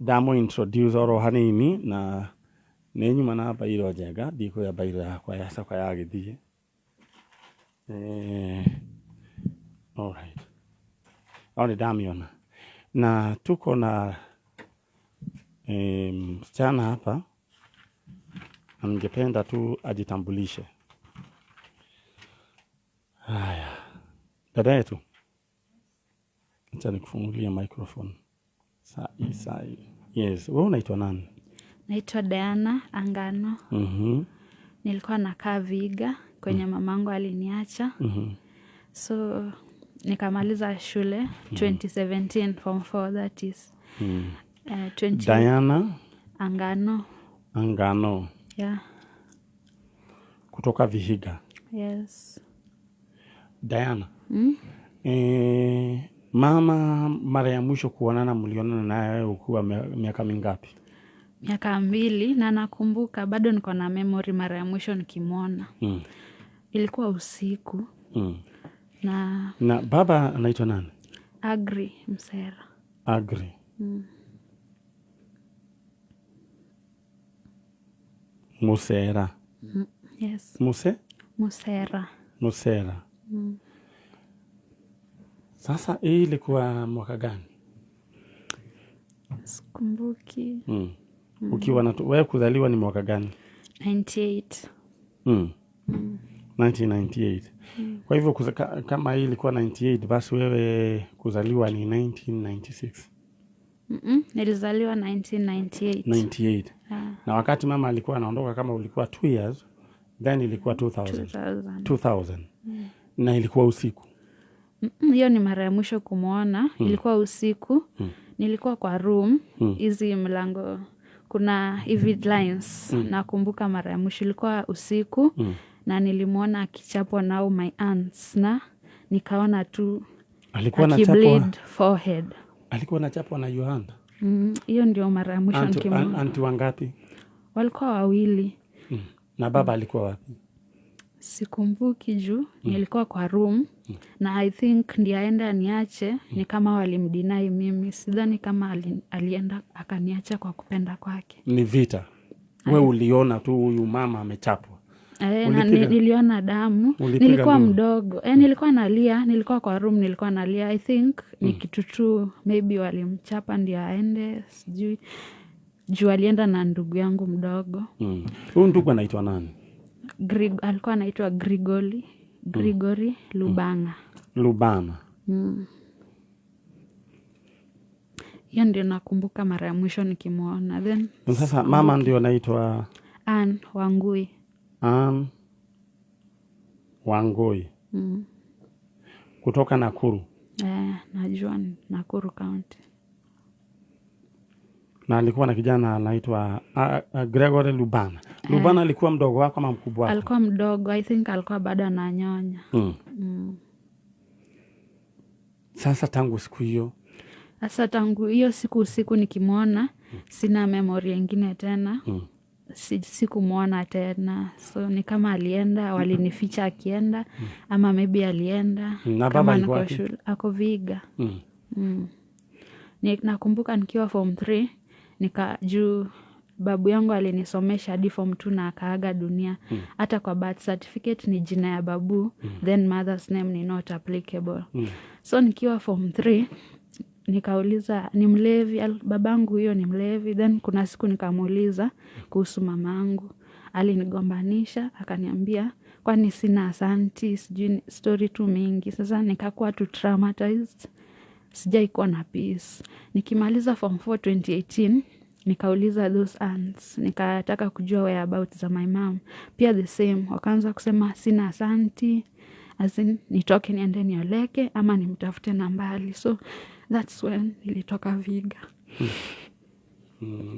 Ndamũ introduce oro hanini na nĩ nyuma na mbairũ njega, ndikũya mbairũ yakwa yacoka yagĩthiĩ. Alright. No nĩ ndamĩona. Na tuko na msichana hapa na ningependa tu ajitambulishe. Haya, dada yetu, acha nikufungulie microphone. Sai sai. Yes, wewe unaitwa nani? Naitwa Diana Angano. Nilikuwa nakaa Vihiga kwenye mamangu aliniacha. So nikamaliza shule 2017 form 4 that is. 20 Diana Angano. Angano. Yeah. Kutoka Vihiga. Yes. Diana. Mama mara ya mwisho kuonana mlionana naye ukiwa miaka mingapi? Miaka 2 na nakumbuka bado niko na memory mara ya mwisho nikimwona. Ilikuwa usiku. Na Na baba anaitwa nani? Agri Msera. Agri. Musera. Yes. Muse? Musera. Musera. Sasa hii ilikuwa mwaka gani? Sikumbuki. Ukiwa na wewe kuzaliwa ni mwaka gani? 98. 1998. Kwa hivyo kama hii ilikuwa 98 basi wewe kuzaliwa ni 1996. Nilizaliwa 1998. 98. Na wakati mama alikuwa anaondoka kama ulikuwa 2 years, then ilikuwa 2000. 2000. 2000. Na ilikuwa usiku. Hiyo ni mara ya mwisho kumuona. Ilikuwa usiku. Nilikuwa kwa room, hizi mlango kuna hivi lines. Nakumbuka mara ya mwisho ilikuwa usiku. Na nilimuona akichapwa nao my aunts na nikaona tu Alikuwa anachapwa. akibleed forehead. Alikuwa anachapwa na your aunt? Hiyo ndio mara ya mwisho nikimuona. Aunti wangapi? Walikuwa wawili. Na baba alikuwa wapi? Sikumbuki juu nilikuwa kwa room. Na I think ndiye aende aniache, ni kama walimdeny mimi. Sidhani kama alienda akaniacha kwa kupenda kwake. Ni vita. We uliona tu huyu mama amechapwa. Na niliona damu. Ulipiga Nilikuwa nduru? mdogo. Nilikuwa nalia, nilikuwa kwa room, nilikuwa nalia. I think ni kitu tu maybe walimchapa ndiye aende, sijui. Juu alienda na ndugu yangu mdogo. Huyu ndugu anaitwa nani? Alikuwa anaitwa Grigori Lubanga. Lubana. Hiyo ndio nakumbuka mara ya mwisho nikimuona. Then sasa mama ndio anaitwa Ann Wangui. Ann Wangui. Kutoka Nakuru. Najua ni Nakuru County. Na alikuwa na kijana anaitwa Gregory Lubana. Lubana alikuwa mdogo wako ama mkubwa wako? Alikuwa mdogo, I think alikuwa bado ananyonya. Sasa tangu siku hiyo? Sasa tangu hiyo siku usiku nikimuona, sina memory nyingine tena. Sikumuona tena. So ni kama alienda, walinificha akienda, ama maybe alienda. Na baba Kama alikuwa niko wapi? shule, ako Vihiga. Nakumbuka nikiwa form 3, juu babu yangu alinisomesha hadi form 2 na akaaga dunia. Hata kwa birth certificate ni jina ya babu, then mother's name ni not applicable. So nikiwa form 3, nikauliza ni mlevi, babangu huyo ni mlevi. Then kuna siku nikamuuliza kuhusu mamangu. Alinigombanisha, akaniambia kwani sina asanti, sijui ni story tu mingi. Sasa nikakuwa tu traumatized. Sijaikuwa na peace. Nikimaliza form 4 2018, nikauliza those aunts, nikataka kujua whereabouts za my mom. Pia the same, wakaanza kusema sina asanti, as in nitoke niende nioleke ama nimtafute na mbali. So that's when nilitoka Vihiga.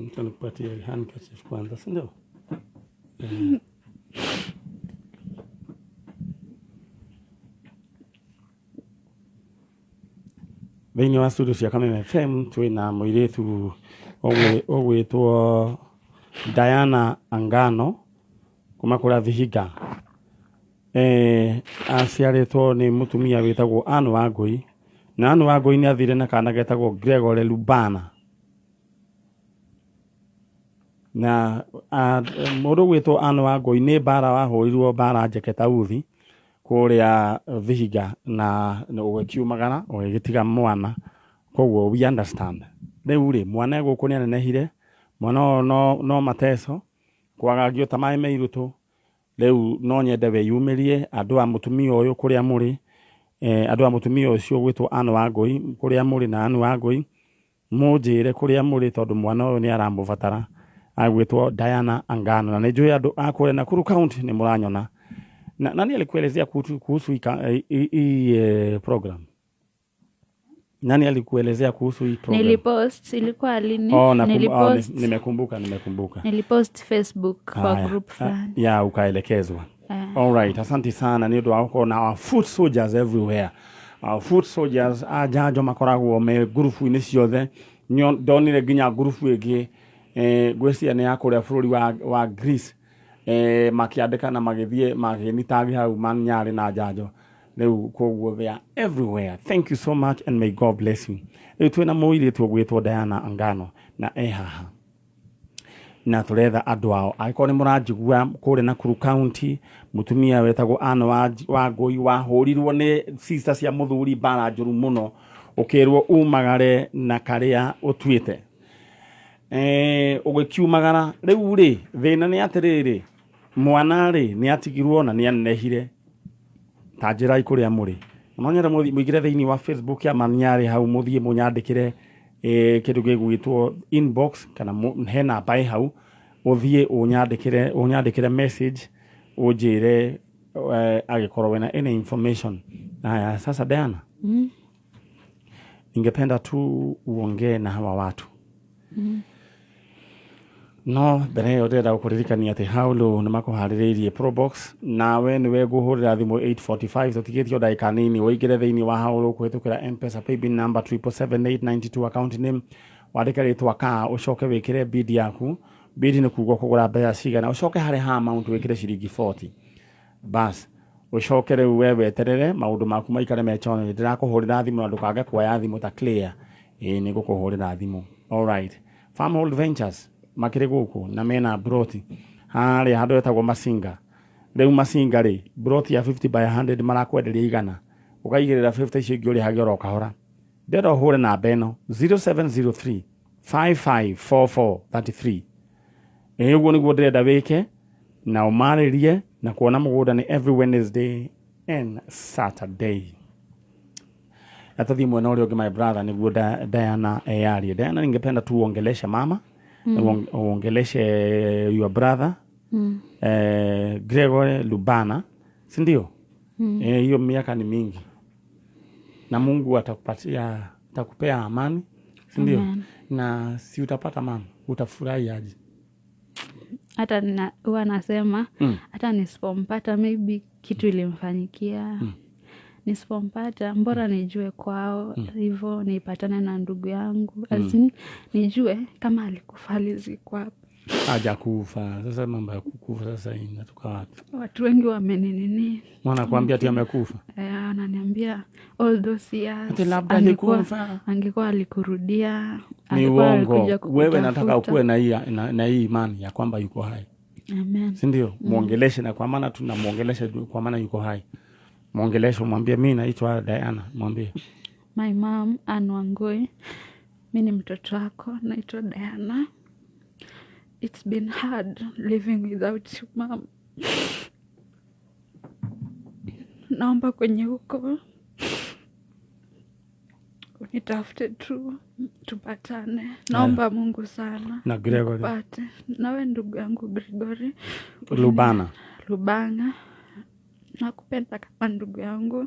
Acha nikupatie handkerchief kwanza, si ndio? Thĩinĩ wa studio cia Kameme FM twĩna mũirĩtu ũgwĩtwo Diana Angano kuma kũrĩa Vihiga. Aciarĩtwo nĩ mũtumia wĩtagwo Ann Wangui, na Ann Wangui nĩ athire na kana getagwo Gregory Lubana. Na mũndũ ũgwĩtwo Anne Wangũi nĩ mbara wahũrirwo mbara njeke ta uthi kũrĩa Vihiga na ũgĩkiumagara ũgĩgĩtiga mwana, koguo we understand. Rĩu rĩ, mwana e gũkũ nĩ anenehire, mwana ũyũ no mateso kwagagio ta maĩ me irũtũ. Rĩu no nyende wĩyumĩrie andũ a mũtumia ũyũ kũrĩa mũrĩ, andũ a mũtumia ũcio ũgwĩtwo Anne Wangũi kũrĩa mũrĩ, na Anne Wangũi mũnjĩre kũrĩa mũrĩ, tondũ mwana ũyũ nĩ aramũbatara, agwĩtwo Diana Angano, na nĩ njũĩ andũ a kũrĩa Nakuru County nĩ mũranyona. Na nani alikuelezea kuhusu hii program? Nani alikuelezea kuhusu hii program? Nilipost, ilikuwa lini? Oh, Nilipost. Nimekumbuka, nimekumbuka. Nilipost Facebook kwa Haya. group fulani. Ya ukaelekezwa. All right, asante sana nĩ ũndũ wa gũkorwo na our foot soldiers everywhere. Our foot soldiers a njanjo makoragwo me ngurubu-inĩ ciothe. Ndonire nginya ngurubu ĩngĩ, ngwĩciria nĩ ya kũrĩa bũrũri wa Greece, makĩandĩka na magĩthiĩ magĩnitagi hau manyarĩ na njanjo. Rĩu koguo they are everywhere. Thank you so much and may God bless you. Rĩu twĩna mũirĩtu ũgwĩtwo Diana Angano na e haha na turetha andũ ao. Angĩkorwo nĩ mũranjigua kũrĩa Nakuru County, mũtumia wetagwo Anne Wangũi wahũrirwo nĩ sister cia mũthuri mbara njũru mũno, ũkĩrwo umagare na karĩa ũtuĩte, ũgĩkiumagara. Rĩu rĩ, thĩna nĩ atĩrĩrĩ, mwana rĩ nĩ atigirwo na nĩ anenehire. Ta njĩrai kũrĩa mũrĩ. No nyende mũingĩre thĩinĩ wa Facebook ya Maniarĩ hau, mũthiĩ mũnyandĩkĩre, kĩndũ gĩgwĩtwo inbox, kana he namba ĩ hau, ũthiĩ ũnyandĩkĩre message ũnjĩre, angĩkorwo wĩna any information. Haya, sasa Diana, ningependa tu uongee na hawa watu, no mbere ĩyo ndĩrenda gũkũririkania atĩ Haulo nĩ makũharĩrĩirie Probox, nawe nĩwe ngũhũrĩra thimũ 8:45, tũtigĩtio ndagĩka nini ũingĩre thĩinĩ wa Haulo kũhĩtũkĩra M-Pesa paybill number 777892, account name wandĩke rĩtwa ka, ũcoke wĩkĩre bid yaku. Bid nĩ kuga kũgũra mbeca cigana, ũcoke harĩ ha amount wĩkĩre ciringi 40. Bas, ũcoke rĩu we weterere maũndũ maku maikare mechone. Ndĩrakũhũrĩra thimũ na ndũkage kuoya thimũ ta clear. Ĩĩ, nĩ ngũkũhũrĩra thimũ. Alright, Farmhold Ventures makĩrĩ gũkũ na mena broti harĩa handũ hetagwo Masinga. Rĩu Masinga rĩ, broti ya 50 by 100 marakwenderia 100, ũkaigĩrĩra 50 icio ingĩ ũrĩhage oro kahora. Ndĩrenda ũhũre namba ĩno 0703 554433. Ĩĩ, ũguo nĩguo ndĩrenda wĩke na ũmarĩrie na kuona mũgũnda nĩ every Wednesday and Saturday. Na tũthiĩ mwena ũrĩa ũngĩ, my brother, nĩguo Diana eyarie. Diana, ningependa tu uongeleshe mama, uongeleshe your brother, Gregory Lubana, si ndio? Hiyo miaka ni mingi na Mungu atakupatia, atakupea amani, si ndio? Amen. Na si utapata mama, utafurahi aje? Hata huwa nasema hata nisipompata, maybe kitu ilimfanyikia, nisipompata mbora nijue kwao hivo, nipatane na ndugu yangu. As in, nijue kama alikufa alizikwa wapi. Hajakufa. Sasa mambo ya kukufa sasa inatoka wapi? Watu wengi wameninini. Mwana kuambia ati amekufa. Eh, ananiambia all those years Ati labda alikufa. Angekuwa alikurudia, Ni angekuwa uongo. alikuja Wewe nataka kukutafuta. ukuwe na hii imani ya kwamba yuko hai. Amen. Si ndio? Muongeleshe, na kwa maana tunamuongelesha kwa maana yuko hai. Muongeleshe, umwambie mimi naitwa Diana, mwambie. My mom Ann Wangui, mi ni mtoto wako, naitwa Diana. It's been hard living without you, mom. Naomba kwenye huko unitafute tu tupatane. Naomba Mungu sana Na Gregory. nikupate. Nawe ndugu yangu Gregory Lubana. Lubanga, nakupenda kama ndugu yangu.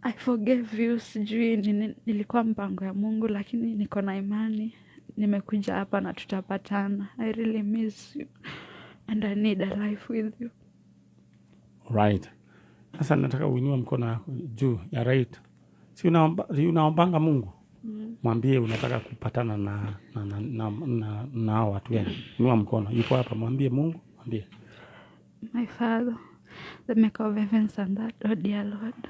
I forgave you. Sijui nini nilikuwa mpango ya Mungu, lakini niko na imani nimekuja hapa na tutapatana. I really miss you and I need a life with you. Right. Sasa nataka uinue mkono wako juu ya right. Si unaomba, si unaombanga Mungu? Mwambie unataka kupatana na hao watu wenu. Inua mkono. Yuko hapa, mwambie Mungu, mwambie. My Father, the maker of heavens and earth, oh dear Lord,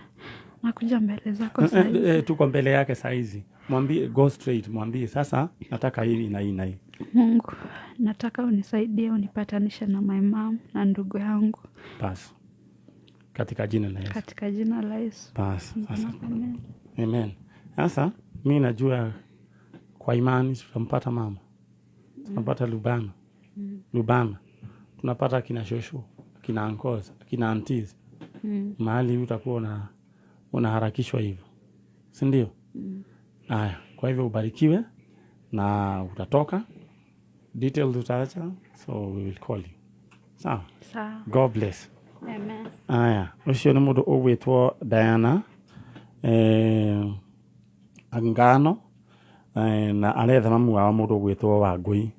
nakuja mbele zako Eh, saizi. tuko mbele yake saizi. Mwambie, go straight, mwambie sasa nataka hili na hii na hii. Mungu, nataka unisaidie unipatanishe na my mom na ndugu yangu. Bas, katika jina la Yesu. Katika jina la Yesu. Bas, sasa Amen. Amen. Sasa mi najua kwa imani tutampata mama, tunapata Lubana, Lubana tunapata kina shosho, kina uncles, kina aunties. Mahali utakuwa unaharakishwa hivyo, si ndio? Haya, kwa hivyo ubarikiwe na utatoka. Details utaacha, so we will call you. Sawa. Sawa. God bless. Amen. Aya, ũcio nĩ mũndũ ũgwĩtwo Diana Ngano na aretha mamu wao mũndũ ũgwĩtwo Wangũi.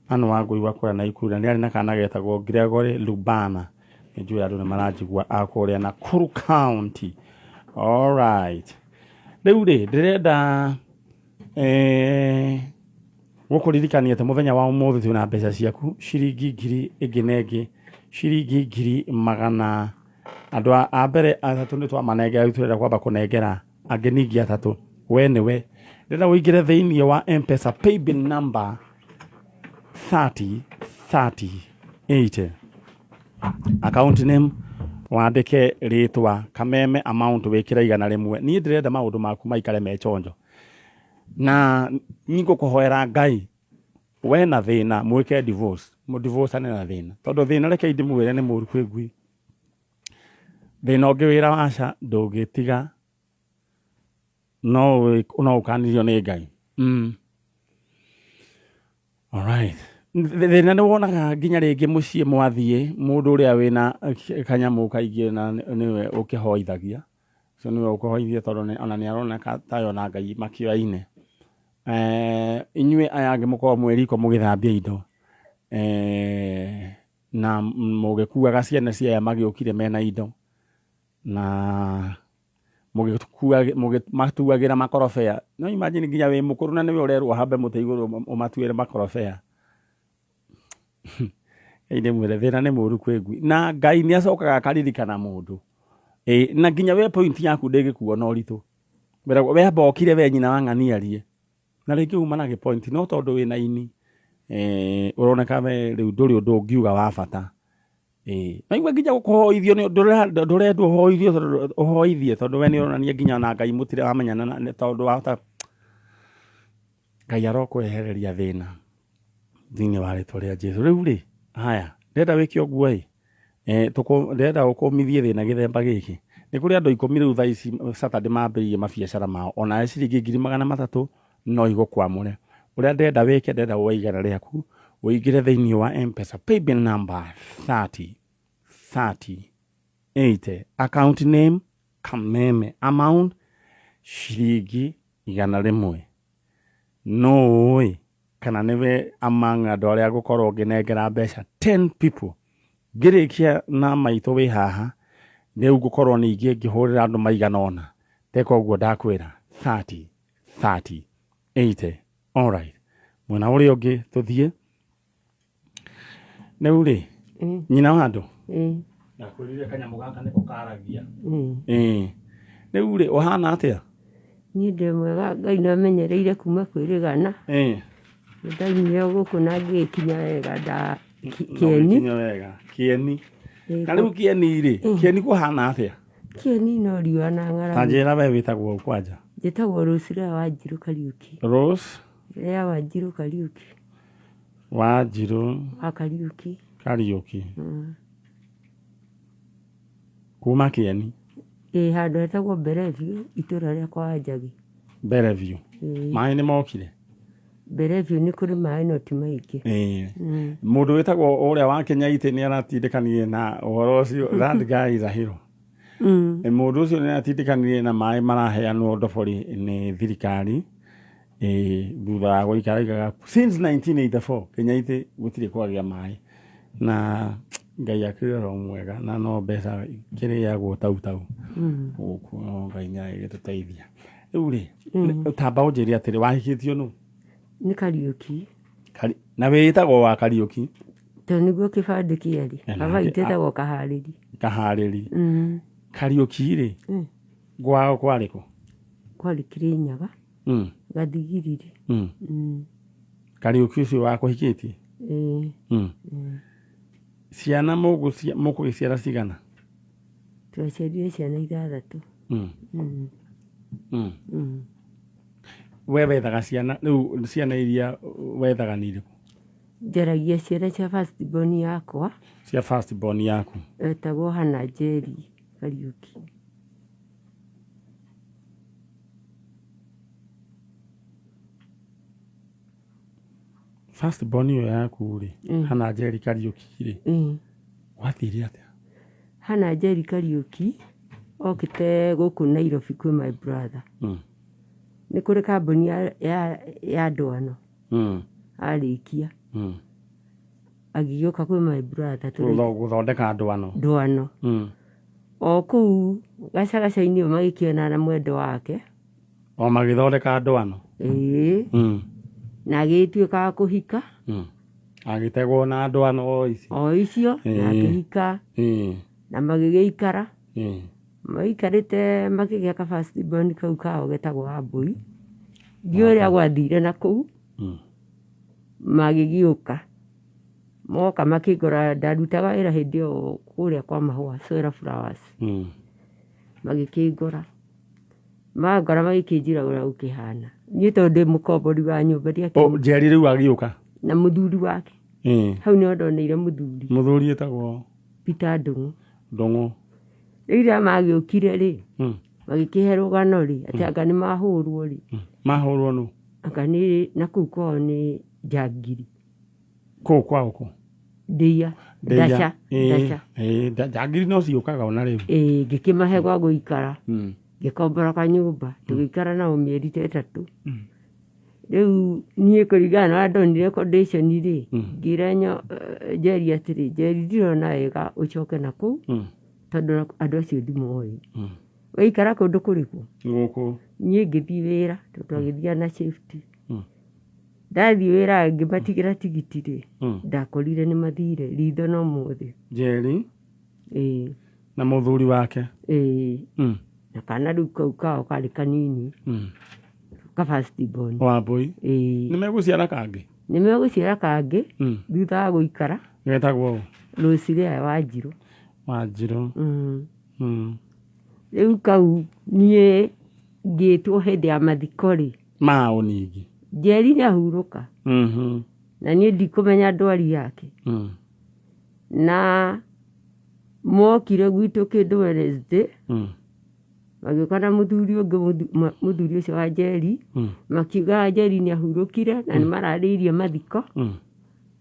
Anne Wangũi wa kũrĩa Naikuru, na nĩ arĩ na kana getagwo Gregory Lubana. Nĩ njũĩ andũ nĩ maranjigua a kũrĩa Nakuru County. Alright. Rĩu rĩ, ndĩrenda gũkũririkania atĩ mũthenya wa ũmũthĩ twĩna mbeca ciaku ciringi ngiri ĩngĩ na ĩngĩ, ciringi ngiri magana andũ a mbere atatũ nĩ twamanengera, rĩu tũrenda kwamba kũnengera angĩ ningĩ atatũ. We nĩwe ndĩrenda ũingĩre thĩinĩ wa M-Pesa paybill number 30 30 80, account name wandĩke rĩtwa Kameme, amount wĩkĩre 100. Niĩ ndĩrenda maũndũ maku maikare me chonjo, na ningũkũhoera Ngai we na thĩna mwĩke divorce, mũdivorcane na thĩna, tondũ thĩna, reke ndĩmwĩre, nĩ mũru kwĩ ngui. Thĩna ũngĩ wĩra waca ndũngĩtiga, no ũkanirio nĩ Ngai. Alright. Thĩna nĩ wonaga nginya rĩngĩ mũciĩ mwathiĩ, mũndũ ũrĩa wĩna kanyamũ kaingĩ na nĩwe ũkĩhoithagia, ũcio nĩwe ũkũhoithia, tondũ ona nĩ aroneka tayo na Ngai makĩoyaine. Inyuĩ aya angĩ mũkoragwo mwĩ riko mũgĩthambia indo na mũgĩkuaga ciana cia aya magĩũkire mena indo na mũgĩmatuagĩra makorobea. No imagine nginya wĩ mũkũrũ na nĩwe ũrerwo hambe mũtĩ igũrũ ũmatuĩre makorobea. Ĩ ndĩmwĩre, thĩna nĩ mũru kwĩ ngui, na Ngai nĩ acokaga akaririkana mũndũ. Ĩ na nginya we point yaku ndĩgĩkuo na ũritũ. Wĩragwo we amba okire, we nyina wa ng'ania arie na rĩngĩ uma na gĩpoint, no tondũ wĩna ini ũroneka we rĩu ndũrĩ ũndũ ũngiuga wa bata. Ĩ naigua nginya gũkũhoithio ndũrendwo ũhoithio, tondũ ũhoithie, tondũ we nĩ ũronania nginya na Ngai mũtirĩ wamenyana tondũ wahota. Ngai arokwehereria thĩna thĩinĩ wa rĩtwa rĩa Jesu. Rĩu rĩ, haya, ndĩrenda wĩke ũguo ĩ, ndĩrenda ũkũmithie thĩna gĩthemba gĩkĩ. Nĩ kũrĩ andũ 10 rĩu thaa ici Saturday mambĩrĩirie mabiacara mao, onawe ciringi 300,000 no igũkwamũre. Ũrĩa ndĩrenda wĩke, ndĩrenda woe 100 rĩaku ũingĩre thĩinĩ wa M-Pesa paybill number 30 30 80, account name Kameme, amount ciringi 100. No ũĩ kana nĩwe among andũ arĩa ngũkorwo ngĩnengera mbeca 10 people ngĩrĩkia na maitũ wĩ haha. Rĩu ngũkorwo ningĩ ngĩhũrĩra andũ maigana ũna teka ũguo ndakwĩra, 30 30 80. Alright, mwena ũrĩa ũngĩ tũthiĩ rĩu rĩ, nyina wa andũ, ndakwĩrire kanyamũ gaka nĩko karagia. Ĩĩ, rĩu rĩ, ũhana atĩa? Niĩ ndĩ mwega, Ngai nĩ amenyereire kuma kwĩrĩgana. Ndaumire gũkũ na ngĩkinya wega nda Kĩeni. Ũgĩkinya wega Kĩeni? Na rĩu Kĩeni rĩ, Kĩeni kũhana atĩa? Kĩeni no riũa na Ta ng'aragu. Njĩra, we wĩtagwo kwanja? Njĩtagwo Rose Lea Wanjirũ Kariũki. Rose Lea Wanjirũ Kariũki. Wanjirũ Wa Kariũki. Kariũki. Kuma Kĩeni? Ĩ, handũ hetagwo Bellevue, itũũra rĩa kwa Wanjagi. Bellevue? Ĩĩ. Maĩ nĩ mokire? Bellevue nĩ kũrĩ maĩ no ti maingĩ. Ĩĩ. Mũndũ wĩtagwo ũrĩa wa Kenya itĩ nĩ aratindĩkanire na ũhoro ũcio. That guy is a hero. Mũndũ ũcio nĩ aratindĩkanire na maĩ maraheanwo ndobori nĩ thirikari. Ĩĩ, thutha wa gũikara igaga since 1984 Kenya itĩ gũtirĩ kwagĩa maĩ, na Ngai akĩrĩ oro mwega, na no mbeca ikĩrĩagwo tau tau gũkũ, no Ngai nĩ agĩgĩtũteithia. Rĩu rĩ, tamba ũnjĩre atĩrĩ, wahikĩtio nũ? Nĩ Kariũki. Na wĩtagwo wa Kariũki? Tondũ nĩguo kĩbandĩ kĩarĩ. Baba witũ etagwo Kaharĩri. Kaharĩri. Kariũki rĩ, gwao kwarĩ kũ? Kwarĩ Kĩrĩnyaga. Gathigiriri. Kariũki ũcio wakũhikĩtie? Ĩĩ. Ciana mũkũgĩciara cigana? Twaciarire ciana 6. We wethaga ciana rĩu, ciana iria wethaga nĩ irĩkũ? Njaragia ciana cia first born yakwa. Cia first born yaku. Etagwo Hannah Njeri Kariũki. First born ĩyo yaku rĩ, Hannah Njeri Kariũki rĩ, gwathire atĩa? Hannah Njeri Kariũki okĩte gũkũ Nairobi kwĩ my brother. Nĩ kũrĩ kambuni ya ndwano. Arĩkia agĩũka kwĩ my brother Gũthondeka ndwano. Ndwano. O kũu gacagaca-inĩ magĩkĩonana na mwendwa wake. O magĩthondeka ndwano. Ĩĩ. Na agĩtuĩka wa kũhika. Agĩtegwo na ndwano o ici. O icio na akĩhika. Na magĩgĩikara. Maikarĩte makĩgĩa ka first born kau kao getagwo Wambũi. Ndiũĩ ũrĩa gwathire na kũu. Magĩgĩũka. Moka makĩngora ndarutaga wĩra hĩndĩ ĩyo kũrĩa kwa mahũa, Soera Flowers. Magĩkĩngora. Mangora magĩkĩnjĩra ũrĩa gũkĩhana. Niĩ tondũ ndĩ mũkombori wa nyũmba ndiakĩ. Njeri rĩu agĩũka. Na mũthuri wake. Hau nĩho ndoneire mũthuri. Mũthuri etagwo? Peter Ndung'u. Ndung'u. Rĩrĩa magĩũkire rĩ, magĩkĩhe rũgano rĩ, atĩ anga nĩ mahũrwo rĩ. Mahũrwo nũ? Anga nĩ na kũu kwao nĩ njangiri. Kũu kwao kũ? Ndĩia. Ndaca. Ndaca. Njangiri no ciũkaga ona rĩu. Ngĩkĩmahe gwa gũikara. Ngĩkombora kanyũmba, tũgĩikara nao mĩeri ta 3. Rĩu niĩ kũringana na ũrĩa ndonire condition rĩ, ngĩra Njeri atĩrĩ, Njeri ndirona wega ũcoke na kũu, tondũ andũ acio ndimoĩ. Waikara kũndũ kũrĩkũ? Gũkũ. Niĩ ngĩthiĩ wĩra, tondũ twagĩthiaga na shift. Ndathiĩ wĩra ngĩmatigĩra tigiti rĩ, ndakorire nĩ mathire ritho no mũthĩ. Njeri? Na mũthuri wake? Ĩĩ. Na kana rĩu kau kao karĩ kanini. Ka first born. Wambũi. Ĩĩ. Nĩ megũciara kangĩ? Nĩ megũciara kangĩ, thutha wa gũikara. Getagwo ũ? Rũciria Wanjirũ. Wanjirũ. Rĩu kau niĩ ngĩtwo hĩndĩ ya mathiko rĩ. Mao ningĩ. Njeri nĩ ahurũka. Na niĩ ndikũmenya ndwari yake. Na mokire gwitũ kĩndũ Wednesday. Magĩũka na mũthuri ũngĩ, mũthuri ũcio wa Njeri. Makiuga Njeri nĩ ahurũkire na nĩ mararĩirie mathiko.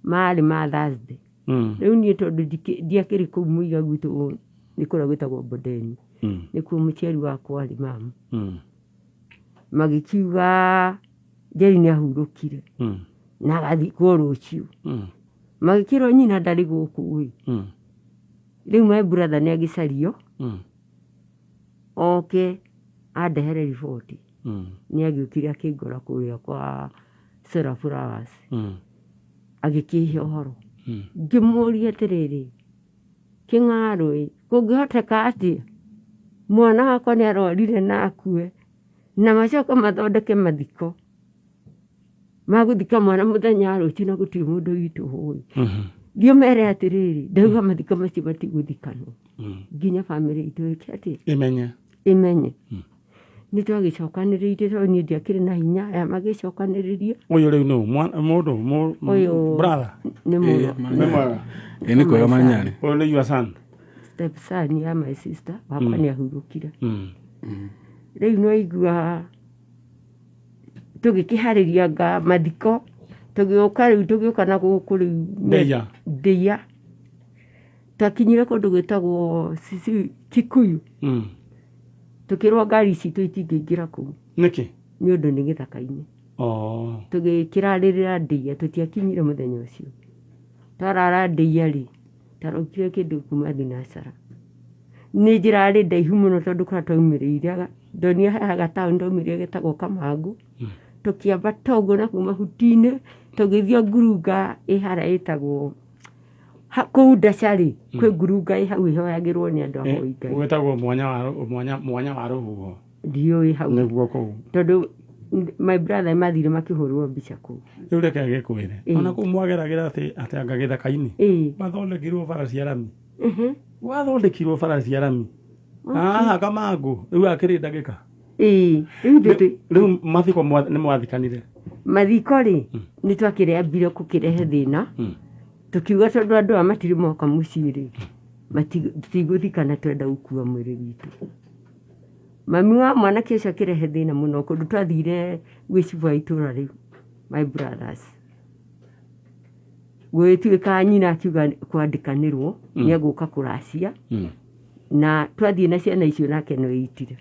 Marĩ ma Thursday. Rĩu niĩ tondũ ndiakĩrĩ kũu mũiga gwitũ nĩ kũrĩa gwĩtagwo Bondeni. Nĩkuo mũciari wakwa arĩ mamu. Magĩkiuga Njeri nĩ ahurũkire. Na agathikwo rũciũ. Magĩkĩrwo nyina ndarĩ gũkũ ĩ. Rĩu my brother nĩ agĩcario. Oke andehere riboti. Nĩ agĩũkire akĩngora kũrĩa kwa Sera Flowers. Agĩkĩhe ũhoro. Ngĩmũria atĩrĩrĩ, kĩng'arũ ĩ, kũngĩhoteka atĩa mwana wakwa nĩ arwarire na akue, na macoke mathondeke mathiko magũthika mwana mũthenya wa rũciũ na gũtirĩ mũndũ witũ ũĩ. Thiĩ ũmere atĩrĩrĩ, ndauga mathiko macio matigũthikanwo. Nginya bamĩrĩ itũ ĩke atĩa? Ĩmenye. Ĩmenye. Nĩ twagĩcokanĩrĩirie tondũ niĩ ndiakĩrĩ na hinya, aya magĩcokanĩrĩria. Ũyũ rĩu nũ? Mũndũ, Ũyũ brother? nĩ mũrũ. Nĩ mwega. Ĩ, nĩ kwega Manyarĩ. Ũyũ nĩ your son? Step son ya my sister, wakwa nĩ ahurũkire. Rĩu no igua tũgĩkĩharĩria nga mathiko, tũgĩũka rĩu, tũgĩũka na gũkũ rĩu. Ndĩia. Ndĩia. Twakinyire kũndũ gwĩtagwo Sisi Kikuyu. Tũkĩrwo ngari citũ itingĩingĩra kũu. Nĩkĩ? Nĩ ũndũ nĩ gĩthaka-inĩ. Tũgĩkĩrarĩrĩra ndĩia, tũtiakinyire mũthenya ũcio. Twarara ndĩia rĩ, twarokire kĩndũ kuma thinacara. Nĩ njĩra yarĩ ndaihu mũno tondũ kũrĩa twaumĩrĩire, ndonire haha gataũni twaumĩrĩire getagwo Kamangũ. Tũkĩambata ũguo na kuma mahuti-inĩ, tũgĩthiĩ ngurunga ĩ harĩa ĩtagwo kũu Ndaca rĩ, kwĩ ngurunga ĩ hau ĩhoyagĩrwo nĩ andũ a Hoi Ngai. Gwĩtagwo mwanya wa rũhuho. Ndiũĩ hau. Nĩguo kũu. Tondũ My brother mathire makĩhũrwo mbica kũu. Rĩu reke gĩkwĩre. Ĩĩ. Ona kũu mwageragĩra atĩ atĩ anga gĩthaka-inĩ. Ĩĩ. Gwathondekirwo bara cia rami. Mhm. Gwathondekirwo bara cia rami. Haha Kamangũ, rĩu akĩrĩ ndagĩka. Ĩĩ, rĩu ithuĩ Rĩu mathiko nĩ mwathikanire. Mathiko rĩ, nĩ twakĩrĩambire kũkĩrehe thĩna. Tũkiuga tondũ andũ aya matirĩ moka mũciĩ rĩ, tũtigũthikana, twenda gũkua mwĩrĩ witũ. Mami wa mwanake ũcio akĩrehe thĩna mũno kũndũ twathire gwĩ cibũ wa itũra rĩu, my brothers, gũgĩtuĩka nyina akiuga kwandĩkanĩrwo nĩ egũka kũracia. Na twathiĩ na ciana icio, nake no eitire.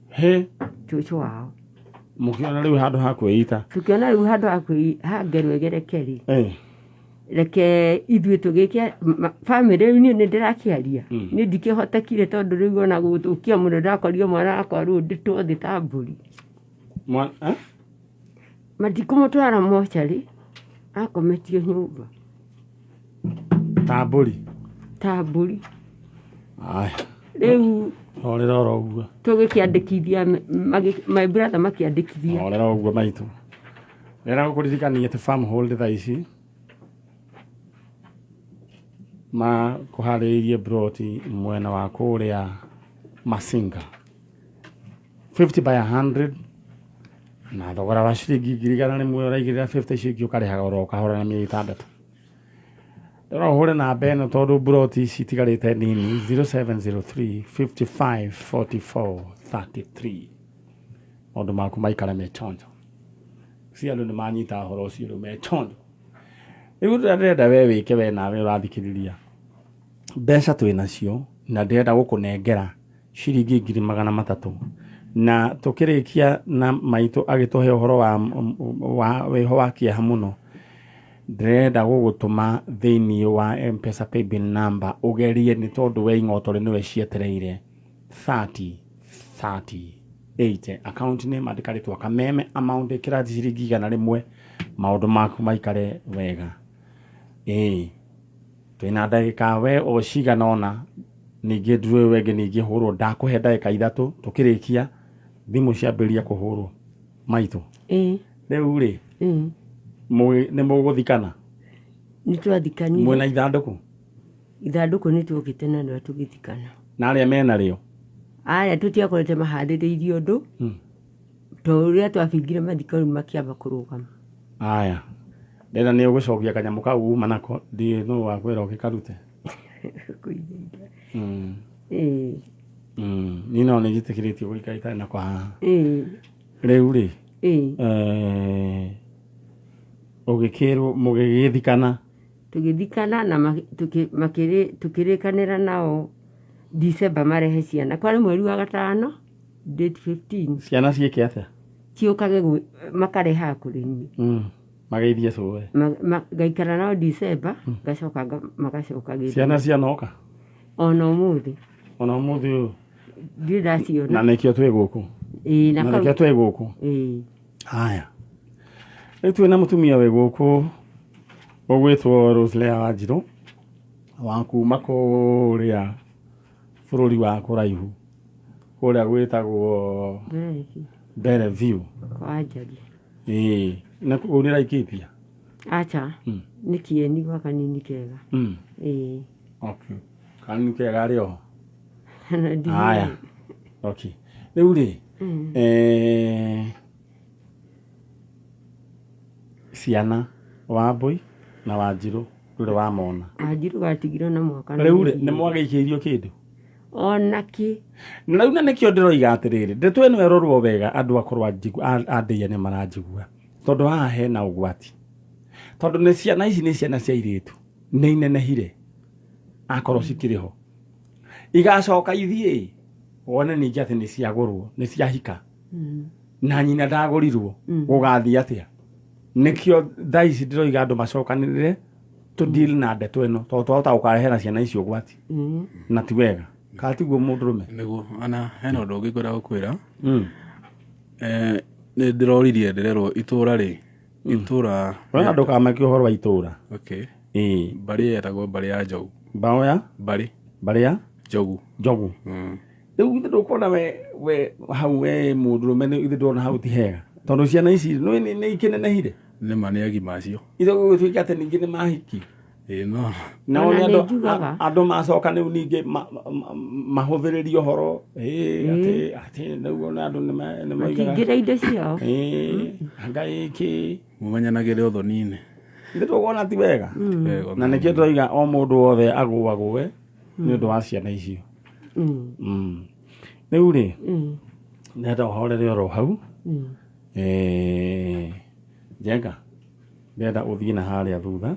He. Cũcũ wao. Mũkĩona rĩu handũ ha kwĩita. Tũkĩona rĩu handũ ha hangerwo ĩgereke rĩ, reke ithuĩ tũgĩke bamĩrĩ. Rĩu niĩ nĩ ndĩrakĩaria. Niĩ ndikĩhotekire tondũ rĩu ona gũthũkia mũno ndakorire mwana wakwa rũndĩtwo thĩ ta mbũri. Eh? Matikũmũtwara mocarĩ, akometio nyũmba. Ta mbũri. Ta mbũri. Aya. Rĩu Horera oro ũguo. Tũgĩkĩandĩkithia my brother makĩandĩkithia. Horera ũguo maitũ. Rĩra gũkũririkania atĩ farm hold thaa ici makũharĩrĩirie broti mwena wa kũrĩa Masinga, 50 by 100, na thogora wa ciringi 100,000. Ũraigĩrĩra 50, icio ingĩ ũkarĩhaga oro kahora na mĩeri 6. Ndĩrona ũhũre namba ĩno tondũ broti ici itigarĩte nini, 0703 55 44 33. Maũndũ maku maikare me chonjo. Si andũ nĩ manyita ũhoro ũcio, rĩu me chonjo. Rĩu ndĩrenda we wĩke, we nawe ũrathikĩrĩria, mbeca twĩ nacio na ndĩrenda gũkũnengera ciringi 300,000, na tũkĩrĩkia na maitũ agĩtũhe ũhoro wa wĩho wa kĩeha mũno, ndĩrenda gũgũtũma thĩinĩ wa M-Pesa paybill number ũgerie, nĩ tondũ we ing'otore nĩwe cietereire, 30 30 80. Account name andĩka rĩtwa Kameme, amount ĩkĩra ciringi 100, maũndũ maku maikare wega. Ĩĩ, twĩna ndagĩka we o cigana ũna, ningĩ ndũĩ wengĩ ningĩ hũrwo. Ndakũhe ndagĩka 3, tũkĩrĩkia thimũ ciambĩrĩria kũhũrwo maitũ. Ĩĩ. Rĩu rĩ, Ĩĩ. nĩ mũgũthikana? Nĩ twathikanire. Mwĩna ithandũkũ? Ithandũkũ nĩ tuokĩte narĩo tũgĩthikana. Na arĩa mena rĩo? Arĩa tũtiakorete maharĩrĩirie ũndũ. To ũrĩa twabingire mathiko, rĩu makĩamba kũrũgama. Aya, ndĩrenda nĩ ũgũcokia kanyamũ kau uma nako, ndiĩ nũ wakwĩra ũgĩkarute. Ĩĩ. Niĩ no nĩ njĩtĩkĩrĩtio gũikara itarĩ nako haha. Ĩĩ. Rĩu rĩ, Ĩĩ. Ũgĩkĩrwo mũgĩgĩthikana? Tũgĩthikana na tũkĩrĩkanĩra nao December marehe ciana, kwarĩ mweri wa gatano date 15. Ciana ciĩke atĩa? Ciũkage makarehaga kũrĩ niĩ. Mageithie cũwe. Ngaikara nao December, ngacoka magacoka gĩthumo. Ciana cianoka? Ona ũmũthĩ. Ona ũmũthĩ ũyũ? Ndirĩ ndaciona. Na nĩkĩo twĩ gũkũ. Ĩĩ, na Na nĩkĩo twĩ gũkũ. Ĩĩ. Haya, rĩu twĩna mũtumia wĩ gũkũ ũgwĩtwo Roselea Wanjirũ wa kuma kũrĩa bũrũri wa kũraihu, kũrĩa gwĩtagwo Mbere. Bellevue. Kwa Njagi. Ĩĩ, na kũu nĩ Laikipia? Acha. Nĩ kĩeni gwa kanini kega. Ĩĩ. Okay, kanini kega arĩ oho. Na Haya, okay, rĩu rĩ, ciana Wambui na Wanjirũ ndũrĩ wamona? Wanjirũ gatigirwo na mwaka na Rĩu rĩ, mĩeri nĩ 2. mwagĩikĩirio kĩndũ? Ona kĩ. Na rĩu na nĩkĩo ndĩroiga atĩrĩrĩ, ndeto ĩno ĩrorwo wega, andũ akorwo andĩia nĩ maranjigua, tondũ haha hena ũgwati, tondũ nĩ ciana ici, nĩ ciana cia airĩtu, nĩ inenehire, akorwo cikĩrĩ ho igacoka ithiĩ wone ningĩ atĩ nĩ ciagũrwo, nĩ ciahika na nyina ndagũrirwo. Gũgathiĩ atĩa? Nĩkĩo thaa ici ndĩroiga andũ macokanĩrĩre tũ deal na ndeto ĩno, tondũ twahota gũkarehera ciana icio ũgwati. Na ti wega, kana tiguo, mũndũrũme? Nĩguo, ana hena ũndũ ũngĩ ngwenda gũkwĩra. Nĩ ndĩroririe, ndĩrerwo itũra rĩ, itũra. We na ndũkamake ũhoro wa itũra. Okay. Ĩĩ. Mbarĩ yetagwo mbarĩ ya Njogu. Mbaũ ya Mbarĩ. Mbarĩ ya Njogu. Njogu. Rĩu ithe ndũkuona we hau, we mũndũrũme, ithe ndũrona hau ti hega? Tondũ ciana ici nĩ ikĩnenehire. Nĩ ma nĩ agima acio. Ithe gũgĩtuĩka atĩ ningĩ nĩ mahiki. Ĩĩ no. Nao Ona nĩ nĩ andũ njugaga. andũ macoka rĩu ningĩ mahũthĩrĩrie ũhoro ĩĩ, atĩ rĩu ona andũ nĩ moigaga Matingĩra indo ciao. ĩĩ, anga ĩkĩ Mũmenyanagĩre ũthoni-inĩ. nĩ tũkuona ti wega. Wega. Na nĩkĩo tũrauga o mũndũ wothe agũagũe nĩ ũndũ wa ciana icio. Rĩu rĩ, ndĩrenda ũhorere oro hau. Njenga, ndĩrenda ũthiĩ na harĩa thutha